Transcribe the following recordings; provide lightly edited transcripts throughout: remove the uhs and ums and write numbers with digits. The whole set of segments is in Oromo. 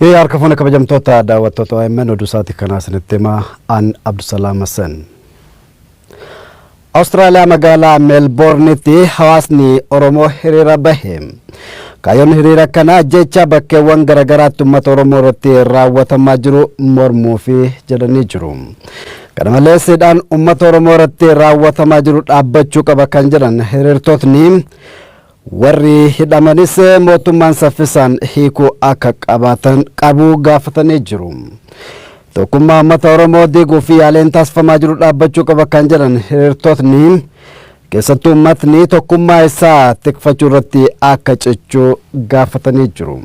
Harka fuuna kabajamtoota daawwattoota OMN, oduu isaatii kanaa isinitti himaa an Abdusalaam Hassan. Awustiraaliyaa magaalaa Meelboornitti hawaasni Oromoo hiriira bahe. Kaayyoon hiriira kanaa jecha bakkeewwan garaagaraatti uummata Oromoo irratti raawwatamaa jiru mormuufi jedhanii jiru. Kana malees hidhaan uummata Oromoo irratti raawwatamaa jiru dhaabbachuu qaba kan jedhan hiriirtotni, warri hidhamanis mootummaan saffisaan hiikuu akka qabaatan qabu gaafatanii jiru. Tokkummaa uummata Oromoo diiguu fi yaaleen taasifamaa jiru dhaabbachuu qaba kan jedhan hiriirtotni, keessattuu uummatni tokkummaa isaa tikfachuu irratti akka cichuu gaafatanii jiru.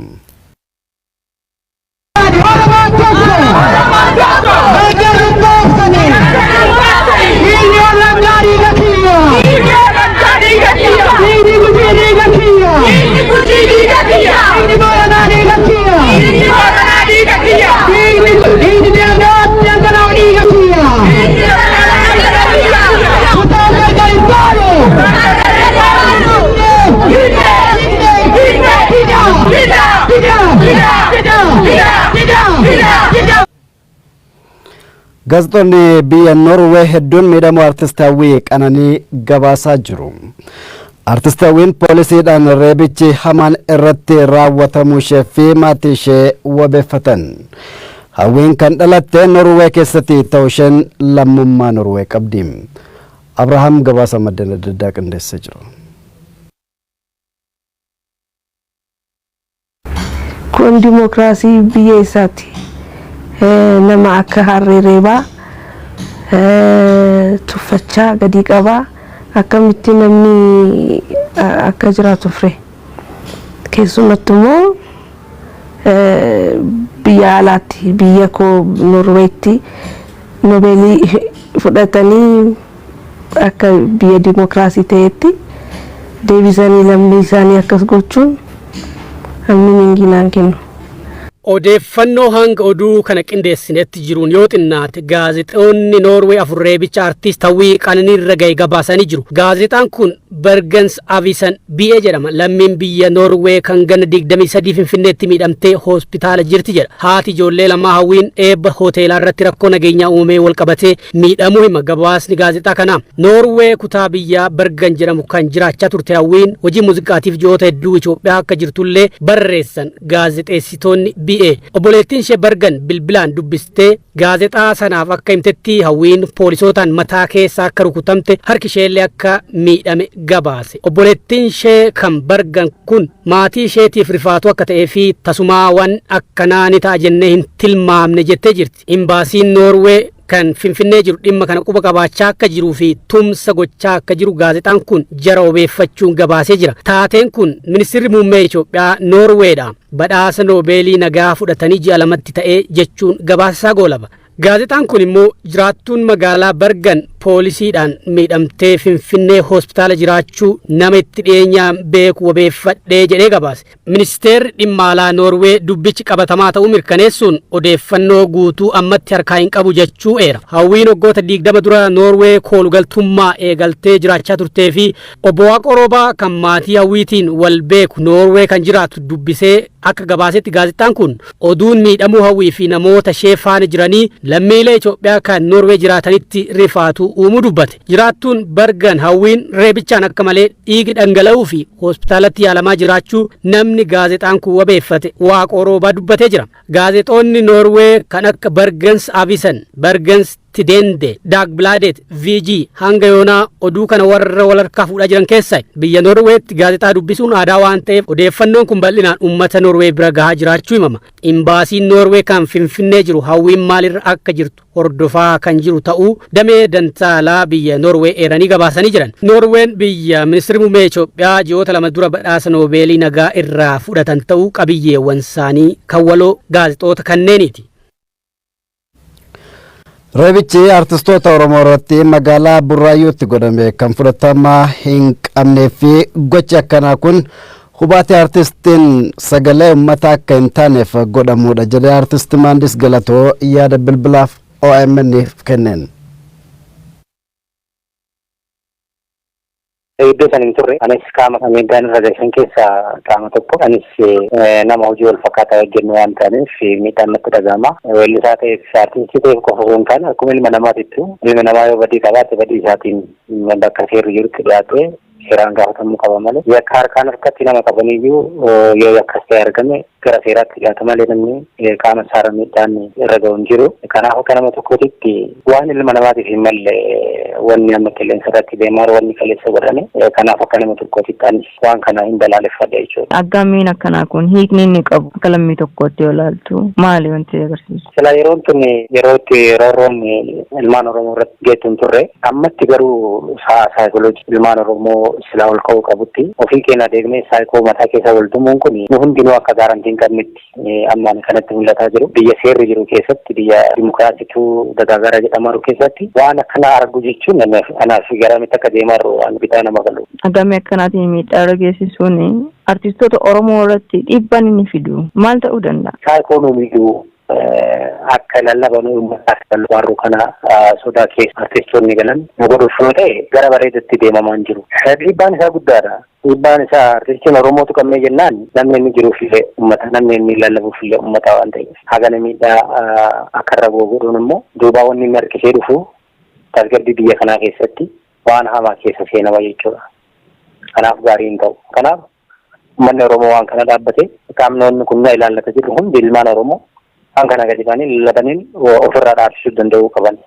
Oromoon tokko! Gargar hin baafsanii! Dhiigni Wallaggaa dhiiga kiyya! Dhiigni Gujii dhiiga kiyya! Dhiigni Booranaa dhiiga kiyya! Dhiigni dhangala'u dhiiga kiyya! Kutaan gargar hin baanu! Hidhaa! Hidhaa! Hidhaa! Hidhaa! Gaazexoonni biyya Norwee hedduun miidhamuu artist Hawwii Qananii gabaasaa jiru. Artist Hawwiin poolisiidhaan reebichi hamaan irratti raawwatamuu ishee fi maatii ishee wabeeffatan. Hawwiin kan dhalatte Norwee keessatti ta'u isheen lammummaa Norwee qabdi. Abrahaam gabaasa maddeen adda addaa qindeessee jira. Kun dimookiraasii biyya isaati. Nama akka harree reebaa, tuffachaa gadi qabaa, akkamitti namni akka jiraatu fure. Keessumattuu immoo biyya alaatti, biyya koo Norweetti Nobeelii fudhatanii akka biyya dimookiraasii ta'etti deebisanii lammii isaanii akkas gochuun hammi minginaan kennu. Odeeffannoo hanga oduu kana qindeessinetti jiruun yoo xinnaate gaazexoonni Noorwee afur reebicha artiist Hawwii Qananii irra gahe gabaasanii jiru. Gaazexaan kun Bergens Avisen BA jedhama. Lammiin biyya Noorwee kan gana 23 Finfinneetti miidhamtee hospitaala jirti jedha. Haati ijoollee lamaa Hawwiin eebba hoteelaa irratti rakkoo nageenyaa uumamee wal qabatee miidhamuu hima gabaasni gaazexaa kanaa. Noorwee kutaa biyyaa Bergen jedhamu kan jiraachaa turte Hawwiin hojii muuziqaatiif ji'oota hedduu Itoophiyaa akka jirtullee barreessan gaazexeessitoonni BA. Obboleettiin ishee Bergen bilbilaan dubbistee gaazexaa sanaaf akka himtetti, Hawwiin poolisootaan mataa keessa akka rukutamte, harki isheellee akka miidhame gabaase. Obboleettiin ishee kan Bergen kun maatii isheetiif rifaatu akka ta'ee fi tasumaa waan akkanaa ni ta'a jennee hin tilmaamne jettee jirti. Imbaasiin Noorwee kan Finfinnee jiru dhimma kana quba qabaachaa akka jiruu fi tumsa gochaa akka jiru gaazexaan kun jara obeeffachuun gabaasee jira. Taateen kun ministirri muummee Itoophiyaa Noorweedha badhaasa Noobeelii nagaa fudhatanii ji'a 2tti ta'ee jechuun gabaasasaa goolaba. Gaazexaan kun immoo jiraattuun magaalaa Bergen poolisiidhaan miidhamtee Finfinnee hospitaala jiraachuu nama itti dhiyeenyaan beeku wabeeffadhee jedhee gabaase. Ministeerri dhimma alaa Noorwee dubbichi qabatamaa ta'uu mirkaneessuun odeeffannoo guutuu ammatti harkaa hin qabu jechuu eera. Hawwiin waggoota 20 dura Noorwee koolugaltummaa eegaltee jiraachaa turtee fi obbo Waaqoo Roobaa kan maatii Hawwiitiin wal beeku Noorwee kan jiraatu dubbisee akka gabaasetti gaazexaan kun, oduun miidhamuu Hawwii fi namoota ishee faana jiranii lammiilee Itoophiyaa kan Noorwee jiraatanitti rifaatu uumuu dubbate. Jiraattuun Bergen Hawwiin reebichaan akka malee dhiigi dhangala'uu fi hospitaalatti yaalamaa jiraachuu namni gaazexaan kun wabeeffate Waaqoo Roobaa dubbatee jira. Gaazexoonni Noorwee kan akka Bergens Avisen, Bergens Tidende, Dagbladet, VG hanga yoonaa oduu kana warra wal harkaa fuudhaa jiran keessaa. Biyya Noorweetti gaazexaa dubbisuun aadaa waan ta'eef odeeffannoon kun bal'inaan uummata Noorwee bira gahaa jiraachuu himama. Imbaasiin Noorwee kan Finfinnee jiru Hawwiin maalirra akka jirtu hordofaa kan jiru ta'uu damee dantaalaa biyya Noorwee eeranii gabaasanii jiran. Noorween biyya ministirri muummee Itoophiyaa ji'oota 2 dura badhaasa Noobeelii nagaa irraa fudhatan ta'uu qabiyyeewwan isaanii kan waloo gaazexoota kanneeniiti. Reebichi artistoota Oromoo irratti magaalaa Burraayyuutti godhame kan fudhatama hin qabnee fi gochi akkanaa kun hubaatii artistiin sagalee uummataa akka hin taaneef godhamudha jedhee artist Maandis Galatoo yaada bilbilaaf OMN kenneen. Iddoo san hin turre. Anis qaama miidhaan irra gahe keessaa qaama tokko. Anis nama hojii wal fakkaataa hojjennu waan ta'aniif miidhaan natti dhaga'ama. Weellisaa ta'eef, artistii ta'eef qofa osoo hin taane, akkuma ilma namaatittu ilma namaa yoo badii qabaate badii isaatiin bakka seerri jirutti dhiyaatee seeraan gaafatamuu qaba malee, yakka harkaan harkatti nama qabaniyyuu yoo yakkas ta'e argame gara seeraatti dhiyaata malee namni qaama isaarra miidhaan irra ga'u hin jiru. Kanaaf akka nama tokkootitti waan ilma namaatiif hin malle wanni amma qilleensa irratti deemaa jiru, wanni kaleessa godhame, kanaaf akka nama tokkootitti anis waan kana hin balaaleffadha jechuudha. Aggaammiin akkanaa kun hiikni inni qabu akka lammii tokkootti yoo ilaaltu maali wanti agarsiisu? Silaa yeroon tun yeroo itti roorroon ilmaan Oromoo irratti geettu hin turre. Ammatti garuu sa'a saayikoloojii ilmaan Oromoo silaa ol ka'uu qabutti ofii keenya deemnee saayikoo mataa keessa wal tumuun kun nu hundinuu akka gaarantii hin qabnetti ammaan kanatti mul'ataa jiru. Biyya seerri jiru keessatti, biyya dimokiraasiitu dagaagara jedhamaa jiru keessatti waan akkana argu jechuun anaaf garamitti akka deemaa jiru waan bitaa nama galu. Aggaamii akkanaatiin miidhaa irra geessisuun artistoota Oromoo irratti dhiibbaan inni fidu maal ta'uu danda'a? Saayikoo nu miidhuu akka lallaban uummataaf barru kana sodaa keessa artistoonni galan nu godhuuf yoo ta'e gara bareedatti deemamaa hin jiru. Dhiibbaan isaa guddaadha. Dhiibbaan isaa artistiin Oromootu qabnee jennaan namni inni jiruuf illee uummata, namni inni lallabuuf illee uummata waan ta'eef hagana miidhaa akka irra bu'u godhuun immoo duubaa wanni inni harkisee dhufu tasgabbii biyya kanaa keessatti waan hamaa keessa seenama jechuudha. Kanaaf gaarii hin ta'u. Kanaaf uummanni Oromoo waan kana dhaabbate, qaamnoonni kun ilaallata jedhu hundi ilmaan Oromoo waan kana gadi ba'anii lallabaniin ofirraa dhaabsisuu danda'uu qaban.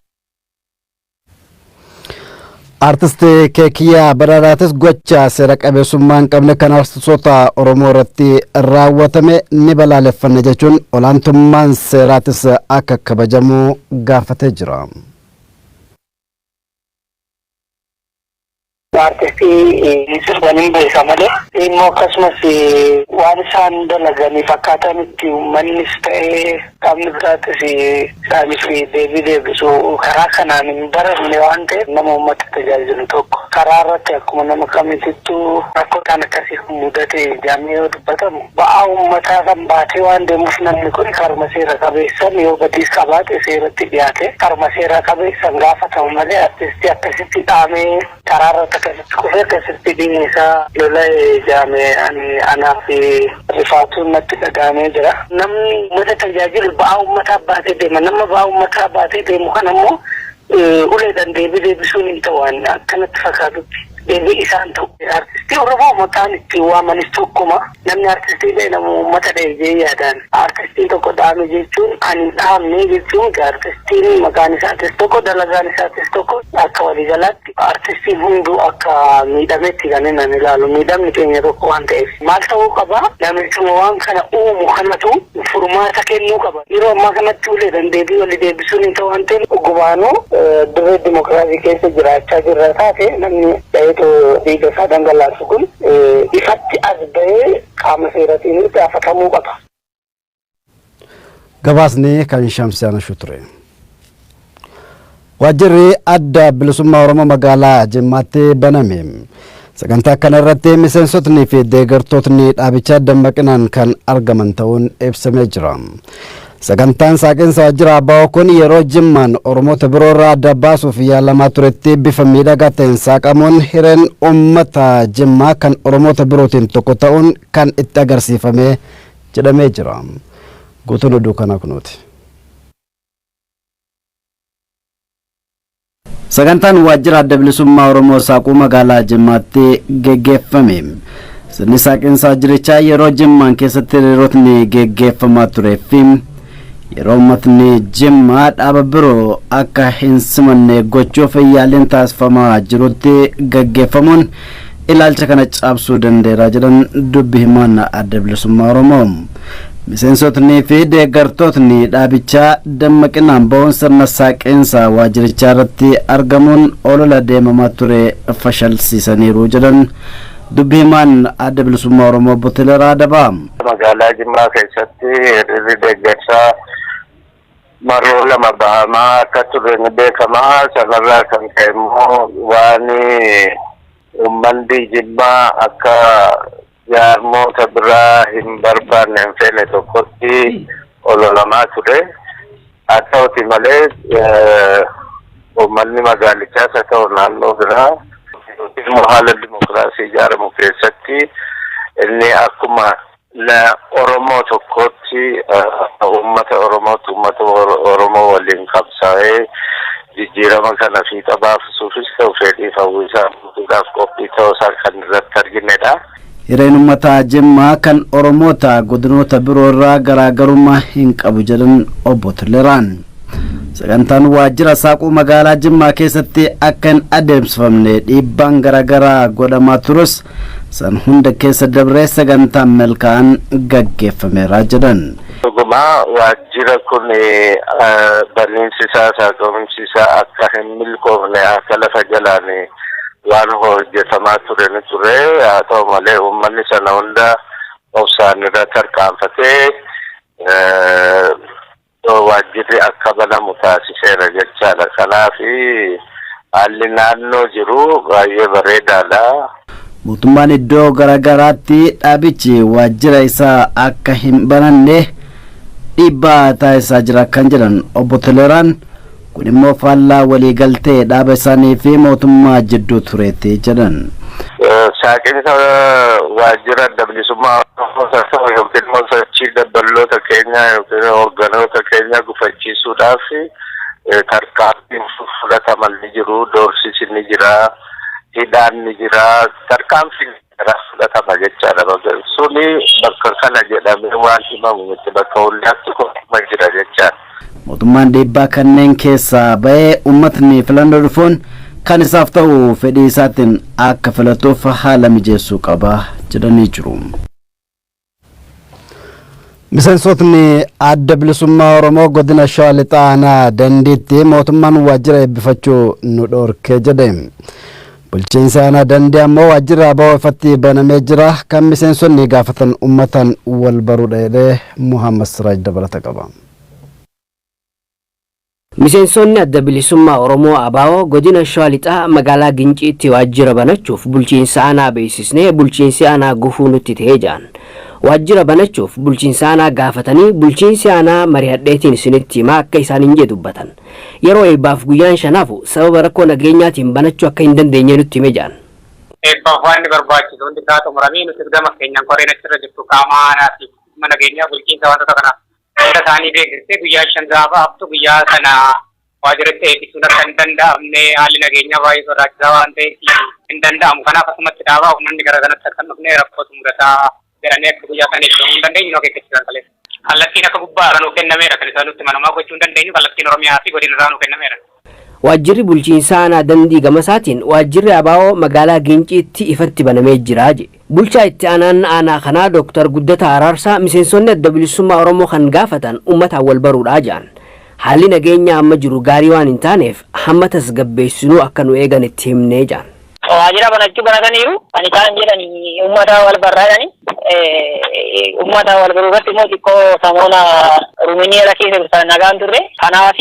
Artisti Keekiyyaa Badhaadhaatis gocha seera qabeessummaa hin qabne kan artistoota Oromoo irratti raawwatame ni balaaleffanna jechuun olaantummaan seeraatis akka kabajamu gaafatee jira. Artistii sirbaniin beeka malee immoo akkasumas waan isaan dalaganiif akkaataan itti uummannis ta'ee qaamni biraatis isaaniif deebii deebisu karaa kanaan hin baramne waan ta'eef, nama uummata tajaajilu tokko karaa irratti akkuma nama kamitittuu rakkoodhaan akkasii mudate jaamee yoo dubbatamu, ba'aa uummataa kan baatee waan deemuuf namni kun karuma seera qabeessan yoo badiis qabaate seeratti dhiyaate karuma seera qabeessan gaafatamu malee, artistii akkasitti dhaamee karaa irratti akkasitti kufee akkasitti dhiigni isaa lola'ee jaame ani anaaf rifaatuun natti dhaga'amee jira. Namni uummata tajaajilu ba'aa uummataa baatee deema. Nama ba'aa uummataa baatee deemu kana immoo uleedhaan deebii deebisuun hin ta'u akkanatti fakkaatutti. Deebii isaan ta'u. Artistii Oromoo maqaan ittiin waamanis tokkuma. Namni artistii ta'e nama uummata ta'e jee yaadaan. Artistiin tokko dhaame jechuun ani hin dhaamne jechuun, artistiin maqaan isaatis tokko, dalagaan isaatis tokko, akka waliigalaatti artistiin hunduu akka miidhametti kan inni ilaalu, miidhamni keenya tokko waan ta'eef. Maal ta'uu qaba? Namichuma waan kana uumu kanatu furmaata kennuu qaba. Yeroo ammaa kanatti uleedhaan deebii walii deebisuun hin ta'u waan ta'eef, dhugumaanuu dirree dimokiraasii keessa jiraachaa jirra taate, namni dhaheetoo dhiiga isaa dhangalaasu kun ifatti as bahee qaama seeratiin gaafatamuu qaba. Gabaasni kan Shamsiyaan ture. Waajjirri Adda Bilisummaa Oromoo magaalaa Jimmaatti baname. Sagantaa kana irratti miseensotni fi deeggartootni dhaabichaa dammaqinaan kan argaman ta'uun ibsamee jira. Sagantaan saaqiinsa waajjira ABO kun yeroo Jimmaan Oromoota biroo irraa adda baasuuf yaalamaa turetti bifa miidhagaa ta'een saaqamuun hireen uummata Jimmaa kan Oromoota birootiin tokko ta'uun kan itti agarsiifame jedhamee jira. Guutuun oduu kanaa kunuuti. Sagantaan waajjira Adda Bilisummaa Oromoo saaquu magaalaa Jimmaatti geggeeffame. Sirni saaqiinsa waajjirichaa yeroo Jimmaan keessatti hiriirotni geggeeffamaa turee fi yeroo uummatni Jimmaa dhaaba biroo akka hin simanne gochuuf yaaliin taasifamaa jirutti geggeeffamuun ilaalcha kana cabsuu danda'eera jedhan dubbi himaan Adda Bilisummaa Oromoo. Miseensotni fi deeggartootni dhaabichaa dammaqinaan ba'uun sirna saaqiinsa waajjirichaa irratti argamuun olola deemamaa ture fashalsiisaniiru jedhan dubbi himaan Adda Bilisummaa Oromoo Obbo Toleeraa Adabaa. Magaalaa Jimmaa keessatti hiriirri deeggarsaa marroo lama bahamaa akka ture ni beekamaa. Sanarraa kan ka'e immoo waan uummanni Jimmaa akka jaarmoota biraa hin barbaanne, hin feene tokkotti ololamaa ture. Haa ta'uti malee, uummanni magaalichaas haa ta'u naannoo biraa immoo haala dimokiraasii dimokiraasii ijaaramu keessatti inni akkuma Oromoo tokkotti uummata Oromootti uummata Oromoo waliin qabsaa'ee jijjiirama kana fiixa baafisuufis ta'u fedhii hawwisaa guutuudhaaf qophii ta'uusaa kan irratti arginedha. Hireen uummataa Jimmaa kan Oromoota godinoota biroo irraa garaagarummaa hin qabu jedhan obbo Toleraan. Sagantaan waajjira saaquu magaalaa Jimmaa keessatti akka hin adeemsifamne dhiibbaan garaagaraa godhamaa turus san hunda keessa dabree sagantaan milkaa'an gaggeeffameera jedhan. Dhugumaa waajjira kun baniinsi isaa saaqamsi isaa akka hin milkoofne akka lafa jalaan waan hojjetamaa ture ni ture. Haa ta'u malee uummanni sana hunda obsaan irra tarkaanfatee waajjirri akka banamu taasiseera jechaadha. Kanaaf haalli naannoo jiru baay'ee bareedaadha. Mootummaan iddoo garaagaraatti dhaabichi waajjira isaa akka hin bananne dhiibbaa taasisaa jira kan jedhan obbo Toleraan, kun immoo faallaa waliigaltee dhaaba isaanii fi mootummaa jidduu tureetti jedhan. Saaqinsa waajjira adda bilisummaa Oromoo yookiin immoo sochii dabballoota keenyaa yookiin hoogganoota keenya gufachiisuudhaaf tarkaanfiin fudhataman ni jiru, doorsisi ni jira, hidhaan ni jira, tarkaanfiin fudhatama jechaadha. Suni bakka kana jedhamee waan himamu miti, bakka hundaatti kuma jira jechaadha. Mootummaan dhiibbaa kanneen keessaa ba'ee uummatni filannoo dhufuun kan isaaf ta'u fedhii isaatiin akka filatuuf haala mijeessuu qaba jedhanii jiru. Miseensotni adda bilisummaa Oromoo godina Shawaa Lixaa aanaa Dandiitti mootummaan waajjira eebbifachuu nu dhorke jedhe. Bulchiinsa aanaa Dandii ammoo waajjirri ABO ifatti banamee jira, kan miseensonni gaafatan uummataan wal baruudha jedhee. Muhammad Siraaj dabalata qaba. Miseensonni adda bilisummaa Oromoo ABO godina Shawaa Lixaa magaalaa Ginciitti waajjira banachuuf bulchiinsa aanaa beeksisnee bulchiinsi aanaa gufuu nutti ta'ee jedhan. Waajjira banachuuf bulchiinsa aanaa gaafatanii bulchiinsi aanaa mari'adheetiin isinitti himaa akka isaan hin jee dubbatan. Yeroo eebbaaf guyyaan shanaafu sababa rakkoo nageenyaatiin banachuu akka hin dandeenye nutti hime jedhan. Eebbaaf waan barbaachisu hundi isaa xumuramee nuti gama keenyaan qoreen achirra jirtu qaama aanaa fi mana nageenyaa bulchiinsa wantoota kana hunda isaanii beeksistee guyyaa 5 gaafa haftu guyyaa sana waajjiratti eebbisuun akka hin danda'amne, haalli nageenyaa baay'ee sodaachisaa waan ta'eef hin danda'amu. Kanaaf asumatti dhaabaa, uummanni gara kanatti akka hin dhufne rakkootu mudataa jedhanii akka guyyaa sana eebbifamuu hin dandeenyu nu akeekkachiisan kaleessa. Kallattiin akka gubbaa irraa nuu kennameera kan isaan nutti manamaa gochuu hin dandeenyu, kallattiin Oromiyaa fi godina irraa nuu kennameera. Waajjirri bulchiinsa aanaa Dandii gamasaatiin waajjirri ABO magaalaa Ginciitti ifatti banamee jira jedhe. Bulchaa itti aanaan aanaa kanaa Dooktar Guddataa Araarsaa miseensonni adda bilisummaa Oromoo kan gaafatan uummataan wal baruudhaa jedhan. Haalli nageenyaa amma jiru gaarii waan hin taaneef hamma tasgabbeessinuu akka nu eegan itti himnee jedhan. Waajjira banachuu banataniiru. Kan isaan jedhan uummata wal barraadhani. Uummata wal baruu irratti immoo xiqqoo samoona Ruuminiyaa keessa nagaan turre. Kanaaf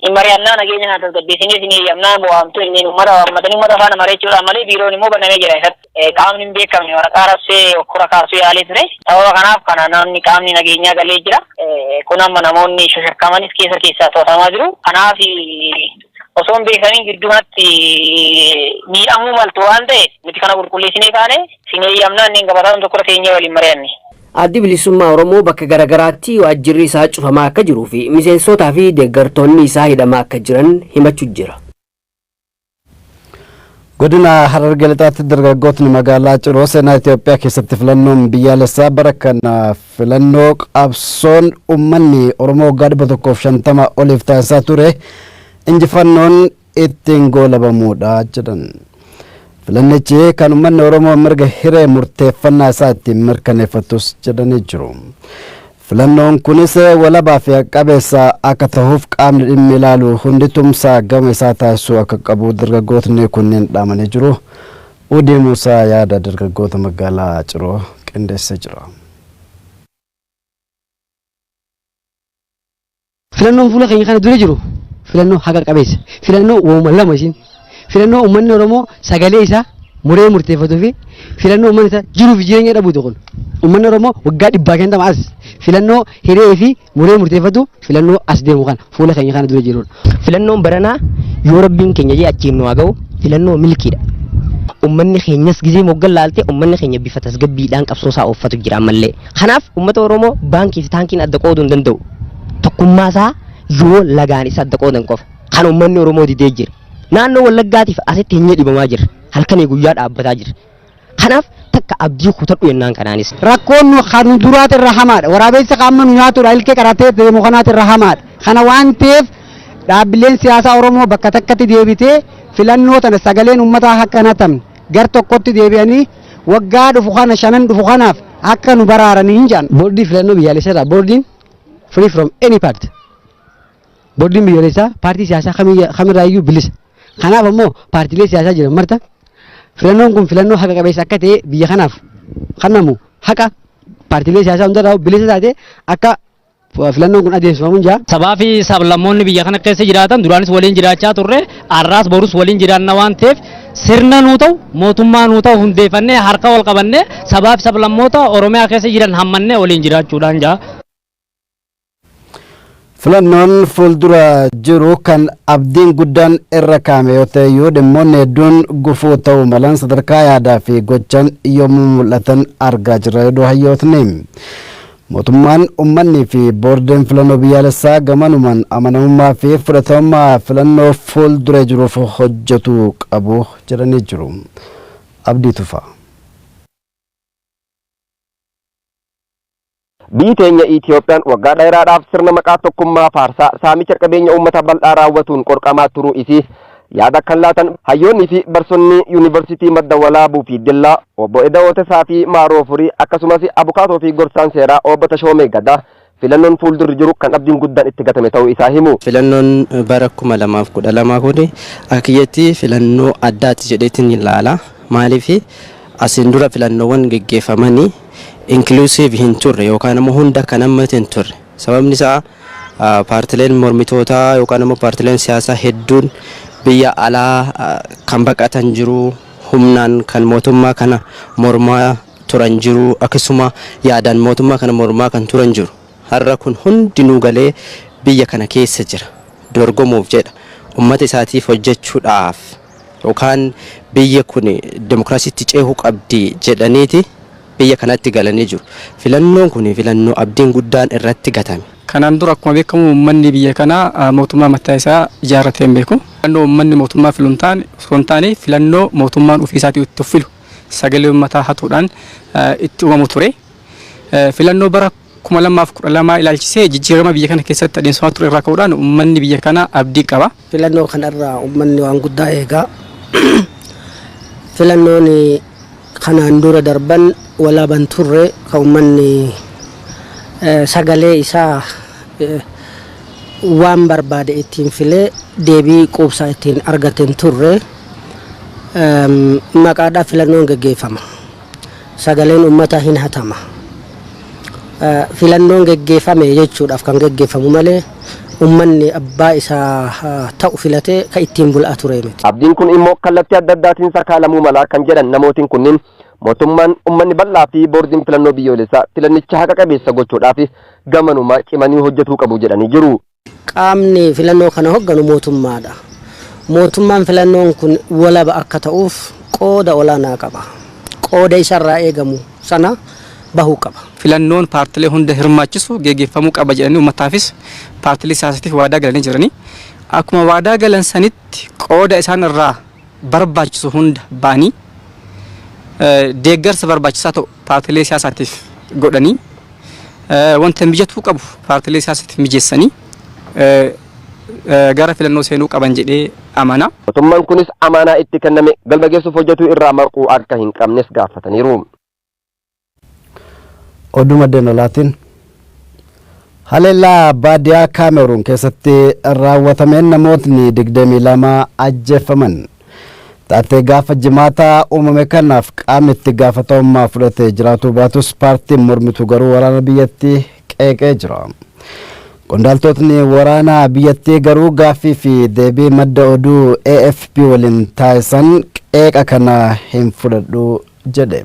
hin mari'annaa, nageenya kana tasgabbeessinee isin eeyyamnaa waamtu inni uummata waammatanii uummata faana mari'achuudhaan malee biiroon immoo banamee jira isatti. Qaamni hin beekamne waraqaa rabsee okkora kaasuu yaalee ture. Sababa kanaaf kana namni qaamni nageenyaa galee jira. Kun amma namoonni shashakkamanis keessa keessaa to'atamaa jiru. Kanaaf osoo hin beekamiin gidduumatti miidhamuu maltu waan ta'eef nuti kana qulqulleessinee kaane isin eeyyamnaa inni gabataan tokko teenyee waliin mari'anne. Addi bilisummaa Oromoo bakka garaagaraatti waajjirri isaa cufamaa akka jiruu fi miseensotaa fi deeggartoonni isaa hidhamaa akka jiran himachuu jira. Godina Harargee Lixaatti dargaggootni magaalaa Ciroo seenaa Itoophiyaa keessatti filannoon biyyaalessaa bara kana filannoo qabsoon uummanni Oromoo waggaa 150 oliif taasisaa ture injifannoon ittiin goolabamuudha jedhan. Filannichi kan uummanni Oromoo mirga hiree murteeffannaa isaa ittiin mirkaneeffatus jedhanii jiru. Filannoon kunis walabaa fi qabeessa akka ta'uuf qaamni dhimmi ilaalu hundi tumsaa gama isaa taasisuu akka qabu dargaggootni kunneen dhaamanii jiru. Udii Musaa yaada dargaggoota magaalaa Ciroo qindeessee jira. Filannoon fuula keenya kana dura jiru filannoo haqa qabeessa. Filannoo uumama lama isin. Filannoo uummanni Oromoo sagalee isaa muree murteeffatuu fi filannoo uummanni isaa jiruuf jireenya dhabuutu kun. Uummanni Oromoo waggaa 150 as filannoo hiree fi muree murteeffatu filannoo as deemu kana fuula keenya kana dura jirudha. Filannoon baranaa yoo rabbiin keenya jee achiin nu haa ga'u filannoo milkiidha. Uummanni keenyas gizee moggan laalte, uummanni keenya bifa tasgabbiidhaan qabsoo isaa ooffatu jira ammallee. Kanaaf uummata Oromoo baankii fi taankiin adda qooduu hin danda'u. Tokkummaa isaa yoo lagaan isa adda qoodan qofa. Kan uummanni Oromoo didee jira. Naannoo Wallaggaatiif asitti hin dhibamaa jira. Halkanii guyyaa dhaabbataa jira. Kanaaf takka abdii kutadhu jennaan kanaanis. Rakkoon nu kan duraati irra hamaadha. Waraabessi qaama nu nyaatudha. Ilkee qaratee deemu kanaati irra hamaadha. Kana waan ta'eef, dhaabbileen siyaasaa Oromoo bakka takkatti deebitee filannoo tana sagaleen uummataa akka hin hatamne gar tokkotti deebi'anii waggaa dhufu kana, shanan dhufu kanaaf akka nu baraaranii hin jedhan. Boordii filannoo biyyaalessaa irraa, boordiin free from any party. Boordiin biyyoolessaa paartii siyaasaa kamirraayyuu bilisa. Kanaaf ammoo paartiilee siyaasaa jiran marta filannoon kun filannoo haqa qabeessa akka ta'e, biyya kanaaf kennamu haqa paartiilee siyaasaa hundarraa bilisa taate akka filannoon kun adeemsifamu jaa. Sabaa fi sablammoonni biyya kana keessa jiraatan duraanis waliin jiraachaa turre, har'aas borus waliin jiraanna waan ta'eef, sirna nuu ta'u, mootummaa nuu ta'u hundeeffannee, harka wal qabannee, sabaa fi sablammoota Oromiyaa keessa jiran hammannee waliin jiraachuudhaan jaa. Filannoon fuuldura jiru kan abdiin guddaan irra kaa'ame yoo ta'e iyyuu, dhimmoonni hedduun gufuu ta'uu malan sadarkaa yaadaa fi gochaan yommuu mul'atan argaa jirra jedhu hayyootni. Mootummaan, uummanni fi boordiin filannoo biyyaalessaa gamanumaan amanamummaa fi fudhatamummaa filannoo fuuldura jiruuf hojjetu qabu jedhanii jiru. Abdii Tufaa. Biyyi teenya Itiyoophiyaan waggaa dheeraadhaaf sirna maqaa tokkummaa faarsaa saamicha qabeenya uummata bal'aa raawwatuun qorqamaa turuu isii yaada kan laatan hayyoonnii fi barsonni Yuunivarsiitii Madda Walaabuu fi Dillaa Obbo Eda'oo Tesaa fi Maaroo Furii, akkasumas abukaatoo fi gorsaan seeraa Obbo Tashoomee Gadaa, filannoon fuuldurri jiru kan abdiin guddaan itti gatame ta'uu isaa himu. Filannoon bara 2012 kun akka kiyyatti filannoo addaati jedheetiin ilaala. Maaliif, asiin dura filannoowwan geggeeffamanii inclusive hin turre yookaan immoo hunda kan hammate hin turre. Sababni isaa, paartileen mormitootaa yookaan immoo paartileen siyaasaa hedduun biyya alaa kan baqatan jiru, humnaan kan mootummaa kana mormaa turan jiru, akkasuma yaadaan mootummaa kana mormaa kan turan jiru. Har'a kun hundinuu galee biyya kana keessa jira. Dorgomuuf jedha. Uummata isaatiif hojjechuudhaaf yookaan biyya kun dimokiraasiitti ceehuu qabdi jedhaniiti biyya kanatti galanii jiru. Filannoon kun filannoo abdiin guddaan irratti gatame. Kanaan dura akkuma beekamu uummanni biyya kanaa mootummaa mataa isaa ijaarratee hin beeku. Filannoo uummanni mootummaa filu hin taane osoo hin taane, filannoo mootummaan ofii isaatii itti of filu sagalee uummataa hatuudhaan itti uumamu ture. Filannoo bara 2012 ilaalchisee jijjiirama biyya kana keessatti adeemsifamaa ture irraa ka'uudhaan uummanni biyya kanaa abdii qaba. Filannoo kanarraa uummanni waan guddaa eegaa. Filannoon kanaan dura darban walaaban turre, kan uummanni sagalee isaa waan barbaade ittiin filee deebii quubsaa ittiin argate hin turre. Maqaadhaaf filannoon geggeeffama. Sagaleen uummataa hin hatama. Filannoon geggeeffame jechuudhaaf kan geggeeffamu malee uummanni abbaa isaa ta'u filatee kan ittiin bulaa ture miti. Abdiin kun immoo kallattii adda addaatiin sakaalamuu malaa kan jedhan namootiin kunniin, mootummaan, uummanni bal'aa fi boordiin filannoo biyyoolessaa filannicha haqa qabeessa gochuudhaaf gamanumaa cimanii hojjetuu qabu jedhanii jiru. Qaamni filannoo kana hogganu mootummaadha. Mootummaan filannoon kun walaba akka ta'uuf qooda olaanaa qaba. Qooda isarraa eegamu sana bahuu qaba. Filannoon paartilee hunda hirmaachisu geggeeffamuu qaba jedhanii uummataafis paartilee siyaasatiif waadaa galanii jiranii. Akkuma waadaa galan sanitti qooda isaan irraa barbaachisu hunda ba'anii, deeggarsa barbaachisaa ta'u paartilee siyaasaatiif godhanii, wanta mijatuu qabu paartilee siyaasatiif mijeessanii gara filannoo seenuu qaban jedhee amana. Mootummaan kunis amaanaa itti kenname galma geessuuf hojjetuu irraa maquu akka hin qabnes gaafataniiru. Oduu maddeen alaatiin, haleellaa baadiyaa Kaameruun keessatti raawwatameen namootni 22 ajjeefaman. Taatee gaafa Jimaataa uumame kanaaf qaamni itti gaafatamummaa fudhatee jiraatu baatus, paartiin mormitu garuu waraana biyyattii qeeqee jira. Qondaaltotni waraanaa biyyattii garuu gaaffii fi deebii madda oduu AFP waliin taasisan qeeqa kana hin fudhadhu jedhe.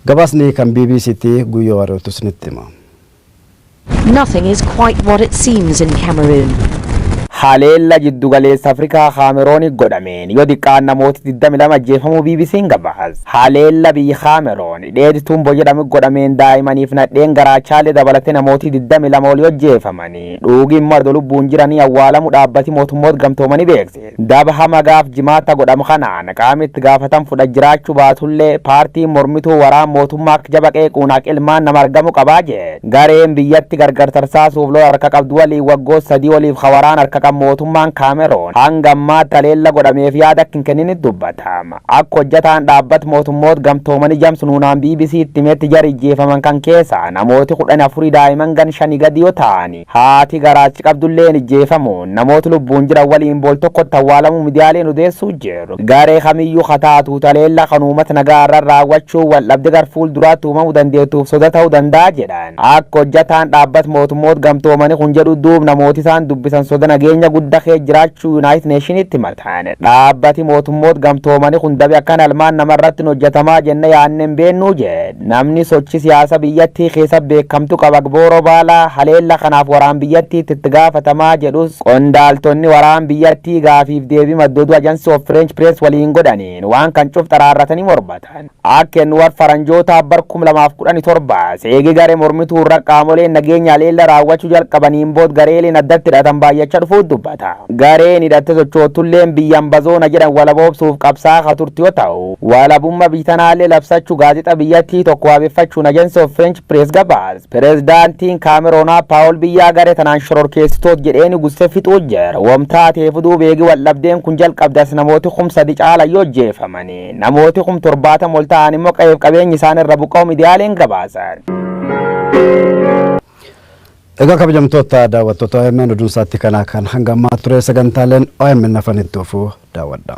Gabaasni kan BBCtti Guyyoo Waariyootu isinitti hima. Nothing is quite what it seems in Cameroon. Haleella jiddugaleessa Afrikaa Kaamerooni godhameen yoo diqqaan namooti 22 ajjeefamuu BBC'n gabaase. Haleella biyya Kaameroon Dheedi Tumbo jedhamu godhameen daa'imaniif nadheen garaachaalee dabalatee namooti 22 olii ajjeefamanii. Dhuugi immoo adoo lubbuun jiranii awwaalamu dhaabbati mootummoota gamtoomanii beeksise. Daba hama gaaf jimaata godhamu kanaan qaamni itti gaafatam fudha jiraachuu baatullee paartiin mormituu waraan mootummaa akka jaba qeequun haq ilmaan nama argamu qabaa jedhe. Gareen biyyatti gargar tarsaasuuf lola harka qabdu waliin waggoota 3 oliif ka waraan harka qabu mootummaan Kaameroon hanga ammaatti haleella godhameef yaada akka hin kenninitti dubbatama. Akka hojjataan dhaabbat mootummoota gamtoomanii Jams Nuunaan BBC itti himetti jari ijjeefaman kan keessaa namooti 14 daa'iman gan shanii gadi yoo ta'ani haati garaachi qabdulleen ijjeefamuun namooti lubbuun jiran waliin bool tokkotti awwaalamuu midiyaaleen odeessuu jiru. Garee kamiyyuu ka taatu haleella kan uummata nagaa irra raawwachuu wal dhabde gar fuulduraatti uumamuu dandeettuuf soda ta'uu danda'a jedhan. Akka hojjataan dhaabbat mootummoota gamtoomanii kun jedhu duub namooti isaan dubbisan soda nageenya guddaa kee jiraachuu United Nationitti himatan. Dhaabbati mootummoota gamtoomanii kun dabe akkan almaan namarratti hin hojjetamaa jenne yaadne hin beennuu jedhe. Namni sochii siyaasa biyyattii keessa beekamtu qaba Gbooroo Baalaa haleella kanaaf waraan biyyattiitti itti gaafatamaa jedhus qondaaltonni waraan biyyattii gaafiif deebii maddooduu Agence of French Press waliin godhaniin waan kan cuf xaraarratanii mormatan. Akka inni war faranjootaa bar 2017 seegi garee mormituu irra qaamoleen nageenya haleella raawwachuu jalqabaniin bood gareeleen addatti hidhatan baay'achaa dhufuu dubbata. Gareen hidhatte sochootulleen biyya Ambazoona jedhan walaboobsuuf qabsaa ka turte yoo ta'u walabummaa biyya tanaallee labsachuu gaazexa biyyattii tokko waabeffachuun Agence of French Press gabaase. Pireezidaantiin Kaameroonaa Paawul biyyaa garee tanaan shororkeessitoot jedheeni gussee fixuu jira. Wamtaateef duub eegi wal dhabdeen kun jalqabdas namooti 3000 caala yoo ajjeefamanii namooti 70,000 ol ta'an immoo qe'eef qabeenyi isaan irra buqqa'u miidiyaaleen gabaasan. Egaa kabajamtoota daawwattoota OMN, oduun isaatti kanaa kan hanga ammaa ture. Sagantaaleen OMN hafanitti dhufuu daawwadha.